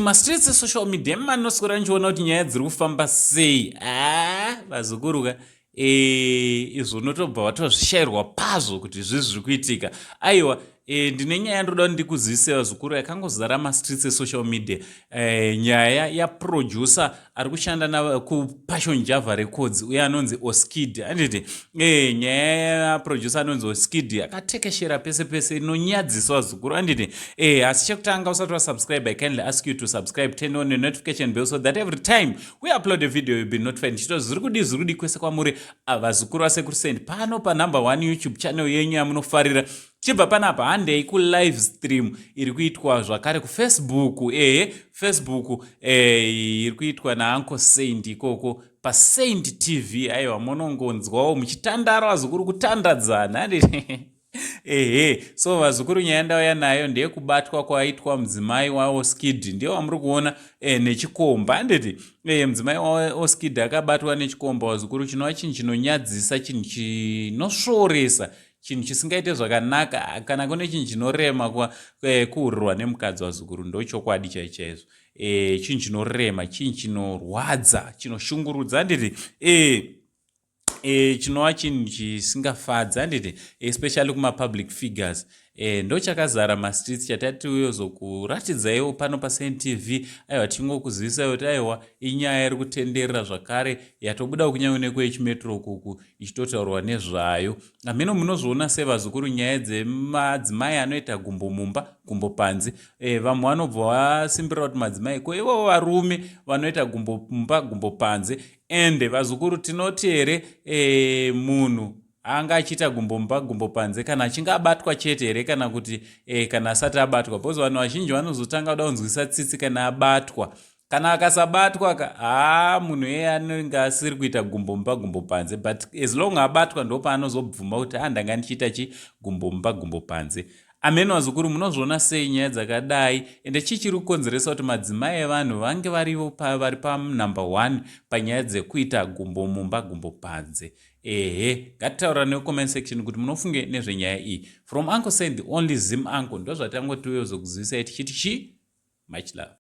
Mumastreets esocial media manoswera nichiona kuti nyaya dziri kufamba sei. A vazukuru ka, izvo unotobva watozvishairwa pazvo kuti zvii zviri kuitika. Aiwa, ndine nyaya ndoda kuti ndikuzivise, vazukuru, yakangozara mastreets esocial media, nyaya yaproducer ari kushanda kuPassion Java Records uye anonzi Oskid, anditi? Nyaya yaproducer anonzi Oskid yakatekeshera pese pese, inonyadzisa, vazukuru, anditi? Asi chekutanga, usati wasubscribe, I kindly ask you to subscribe, turn on the notification bell so that every time we upload a video you'll be notified. Ndichito zviri kudi, zviri kudi kwese kwamuri, vazukuru vaSekuru Saint, pano panumber one YouTube channel yenyu yamunofarira. Tichibva panapa, handei kulive stream iri kuitwa zvakare kuFacebook. Ehe, Facebook iri kuitwa naUncle Saint ikoko paSaint TV. Aiwa, munongonzwawo muchitandara, vazukuru, kutandadzana, handiti? Ehe, so vazukuru, nyaya ndauya nayo ndeyekubatwa kwaitwa mudzimai waOskid, ndiye wamuri kuona nechikomba, handiti? Mudzimai waOskid akabatwa nechikomba, vazukuru, chinova chinhu chinonyadzisa, chinhu chinosvoresa, chinhu chisingaite zvakanaka. Kana kune chinhu chinorema, kuhurirwa nemukadzi, wazukuru, ndochokwadi chaichaizvo. Chinhu chinorema, chinhu chinorwadza, chinoshungurudza, handiti? Chinova chinhu chisingafadzi, handiti? Especially kumapublic figures. Ndo chakazara mastreets chatati uyozokuratidzaiwo pano paSaint TV. Aiwa, tichingokuzivisai kuti aiwa, inyaya iri kutenderera zvakare, yatobuda kunyange nekuHMetro kuku ichitotaurwa nezvayo. Hameno munozviona sevazukuru, nyaya dzemadzimai anoita gumbo mumba, gumbo panze. Vamwe vanobva vasimbirira kuti madzimai, ko ivovo varume vanoita gumbo mumba, gumbo panze? Ende vazukuru, tinoti here munhu anga achiita gumbo mumba, gumbo panze kana achinge abatwa chete here, kana kuti kana asati abatwa? Because vanhu vazhinji vanozotanga kuda kunzwisa tsitsi kana abatwa. Kana akasabatwa ka, haa, munhu iyeye anenge asiri kuita gumbo mumba, gumbo panze, but as long abatwa, ndopaanozobvuma kuti a, ndanga ndichiita chi gumbo mumba, gumbo panze. Amene vazukuru, munozviona sei nyaya dzakadai? Ende chii chiri kukonzeresa kuti madzimai evanhu vange varivo vari panumber one panyaya dzekuita gumbo mumba, gumbo panze? Ehe, ngatitaura necomment section kuti munofunge nezvenyaya iyi. From Uncle Saint, the only Zim uncle, ndo zvatangotiuyozokuzivisai tichiti chi much love.